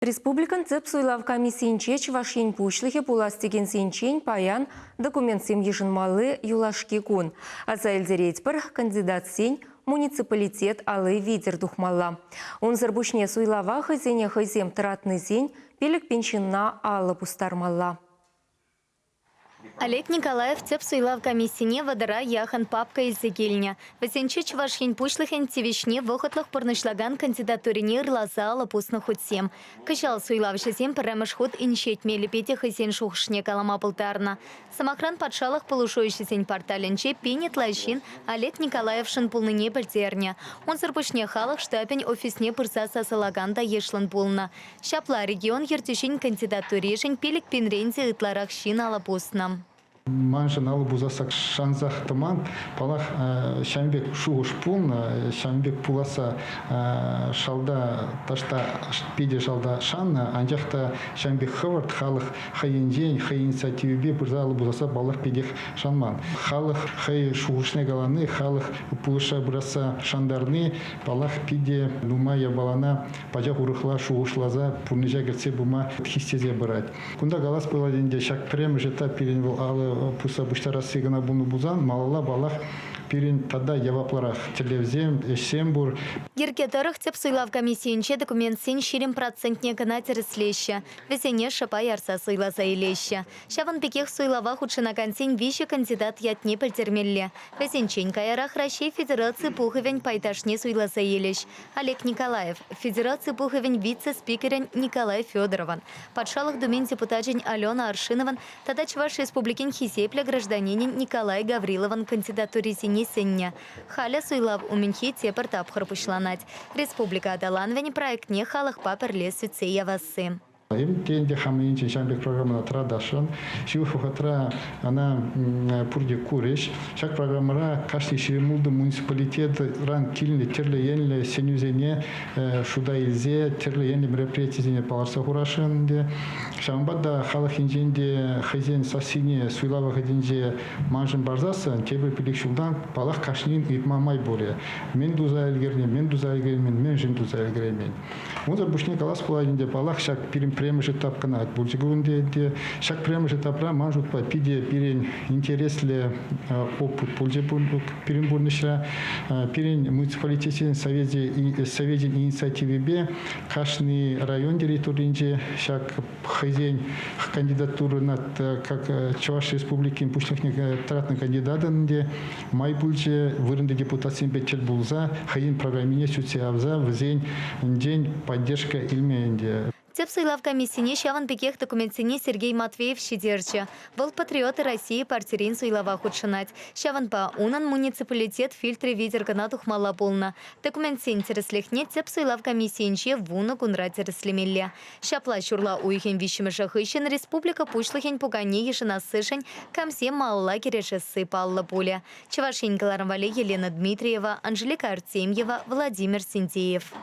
Республикӑн Тӗп суйлав комиссийӗнче Чӑваш Ен Пуҫлӑхӗ пулас текенсенчен паян документсем йышӑнмалли юлашки кун. Аса илтеретпӗр, кандидатсен муниципалитет алли витӗр тухмалла. Унсӑр пуҫне суйлава хӑйсене хӑйсем тӑратнисен 5000 ҫынна алӑ пустармалла. Олег Николаев тӗп суйлав комиссине вӑтӑра яхӑн папка илсе килнӗ. Вӗсенче Чӑваш Ен Пуҫлӑхӗн тивӗҫне вӑхӑтлӑх пурнӑҫлакан кандидатурине ырласа алӑ пуснӑ хутсем. Кӑҫал суйлавҫӑсем пӗрремӗш хут инҫет мелӗпе те хӑйсен шухӑшне калама пултарнӑ. Сӑмахран, патшалӑх пулӑшу ӗҫӗсен порталӗнче пин ытла ҫын Олег Николаевшӑн пулнине пӗлтернӗ. Унсӑр пуҫне халӑх штабӗн офисне пырса сасӑлакан та йышлӑн пулнӑ. Ҫапла регион ертӳҫин кандидатуришӗн 5000-рен те ытларах ҫын алӑ пуснӑ. Маншӑн алӑ пусасса шансах тӑман. Паллах, ҫавӑн пек шухӑш пулнӑ, ҫавӑн пек пуласса шалта таҫта питӗ шалта шаннӑ, анчах та ҫавӑн пек хӑвӑрт халӑх хӑйӗнчен, хӑй инициативипе пырса алӑ пусасса паллах питех шанман. Халӑх хӑй шухӑшне калани, халӑх пулӑшса пырасса шантарни, паллах, питӗ нумай япалана пачах урӑхла шухӑшласа пурнӑҫа кӗртсе пыма хистесе пырать. Кунта калас пулать ӗнтӗ, ҫак пӗрремӗш этап пирӗн вӑл алӑ пусса пуҫтарасси кӑна пулнӑ пулсан, малалла, паллах, пирӗн тата яваплӑрах тӗллевсем, ӗҫсем пур. Йӗрке тӑрӑх тӗп суйлав комиссийӗнче документсен 20 процентне кӑна тӗрӗслеҫҫӗ, вӗсене шӑпа ярса суйласа илеҫҫӗ. Ҫавӑн пекех суйлава хутшӑнакансен виҫӗ кандидат ятне пӗлтермелле. Вӗсенчен каярах Раҫҫей Федераци Пухӑвӗн пайташне суйласа илӗҫ. Олег Николаев, Федераци Пухӑвӗн вице-спикерӗн Николай Федоровӑн, Патшалӑх Думин депутачӗн Алена Аршиновӑн тата Чӑваш Республикин хисеплӗ гражданинӗн Николай Гавриловӑн кандидатурисене сӗннӗ. Халӗ суйлав умӗнхи тепӗр тапхӑр пуҫланать, республика аталанӑвӗн проектне халӑхпа пӗрле сӳтсе явасси. Эпӗ те ӗнтӗ хам енчен ҫавӑн пек программӑна тӑратасшӑн. Ҫывӑх вӑхӑтра ӑна пурте курӗҫ. Ҫак программӑра кашни 26 муниципалитетран килнӗ тӗрлӗ енлӗ сӗнӳсене шута илсе тӗрлӗ енлӗ мероприятисене палӑртса хурасшӑн ӗнтӗ. Ҫавӑнпа та халӑх енчен те хӑйсен сассине суйлав вӑхӑтӗнче маншӑн парсассӑн тепӗр пилӗк ҫултан, паллах, кашнин ыйтма май пурӗ. Мӗн туса ӗлкӗрнӗ, мӗн туса ӗлкӗреймен, мӗншӗн туса ӗлкӗреймен. Унсӑр пуҫне калас пулать ӗнтӗ, паллах, ҫак пирӗн пӗрремӗш этап кӑна пулчӗ ку ӗнтӗ. Ҫак пӗрремӗш этапра, ман шутпа, питӗ пирӗн интереслӗ опыт пулчӗ пирӗн пурнӑҫра. Пирӗн муниципалитетсен совечӗн инициативипе кашни район территорийӗнче ҫак хӑйсен кандидатурӑна как Чӑваш Республикин Пуҫлӑхне тӑратнӑ кандидатӑн ӗнтӗ май пулчӗ вырӑнти депутатсемпе тӗл пулса хӑйӗн программине сӳтсе явса вӗсенчен поддержка илме ӗнтӗ. Тӗп суйлав комиссине ҫавӑн пекех документсене Сергей Матвеев ҫитерчӗ. Вӑл «Патриоты России» партирен суйлава хутшӑнать. Ҫавӑнпа унӑн муниципалитет фильтрӗ витӗр кӑна тухмалла пулнӑ. Документсен тӗрӗслӗхне тӗп суйлав комиссийӗнче 10 кунра тӗрӗслемелле. Ҫапла ҫурла уйӑхӗн виҫҫӗмӗшӗ хыҫҫӑн республика Пуҫлӑхӗн пуканне йышӑнассишӗн камсем малалла кӗрешесси паллӑ пулӗ. Чӑваш Ен кӑларӑм валли Елена Дмитриева, Анжелика Артемьева, Владимир Синдеев.